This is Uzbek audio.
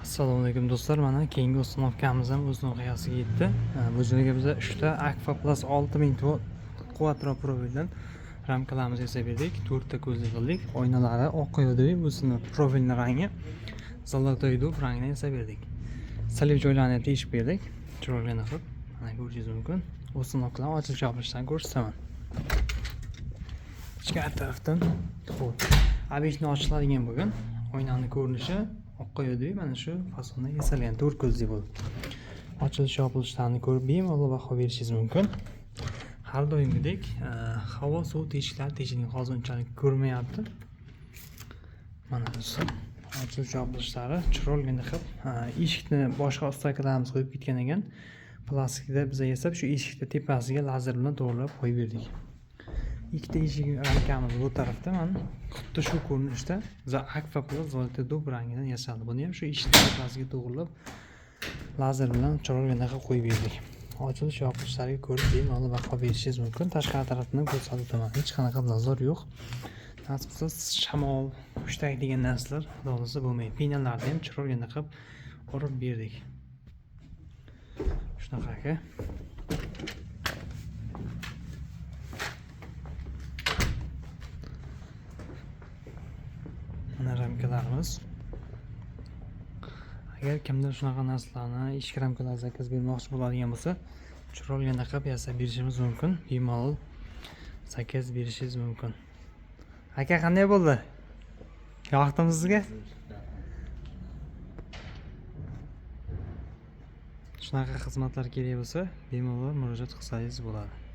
Assalomu alaykum do'stlar. Mana keyingi установкamiz ham o'z nihoyasiga yetdi. Bu joyga biza 3 ta Agfa Plus 6000 quvvatroq profildan ramkalarimizni yasab berdik. 4 ta ko'zli qildik. Oynalari oq yo'di, o'zini profilni rangi золотой dub rangini yasab berdik. Salib joylarini teshib berdik. Chiroyli qilib. Mana ko'rishingiz mumkin. Установkalar ochilish yopilishdan ko'rsataman. Ichkari tarafdan xo'p. Обычно ochiladigan bo'lgan oynani ko'rinishi oqqa yo'di, mana shu fasonda yasalgan to'rt ko'zli bo'lib. Ochilish yopilishlarini ko'rib bemalol baho berishingiz mumkin. Har doimgidek havo suv teshiklari teshilgan, hozir unchalik ko'rinmayapti. Mana do'stlar, ochilish yopilishlari chiroyli qilib, eshikni boshqa ustakalarimiz qo'yib ketgan ekan. Plastikda biza yasab, shu eshikni tepasiga lazer bilan to'g'rilab qo'yib berdik. Ikkita eshik ramkamiz bu tarafda mana xuddi shu ko'rinishda Agfa Plus золотой dub rangidan yasaldi. Buni ham shu eshikni tepasiga to'g'rilab lazer bilan chiroyli qilib qo'yib berdik. Ochilish yopilishlariga ko'rib bemalol baho berishingiz mumkin. Tashqari tarafdan ko'rsatib o'taman. Hech qanaqa zazor yo'q. Nasib qilsa shamol, hushtak degan narsalar xudo xohlasa bo'lmaydi. Pinalarni ham chiroyli qilib urib berdik. Shunaqa aka. Mana ramkalarimiz. Agar kimdir shunaqa narsalarni, eshik ramkalar zakaz bermoqchi bo'ladigan bo'lsa, chiroyli qilib yasab berishimiz mumkin. Bemalol zakaz berishingiz mumkin. Aka, qanday bo'ldi? Yoqdimi sizga? Shunaqa xizmatlar kerak bo'lsa, bemalol murojaat qilsangiz bo'ladi.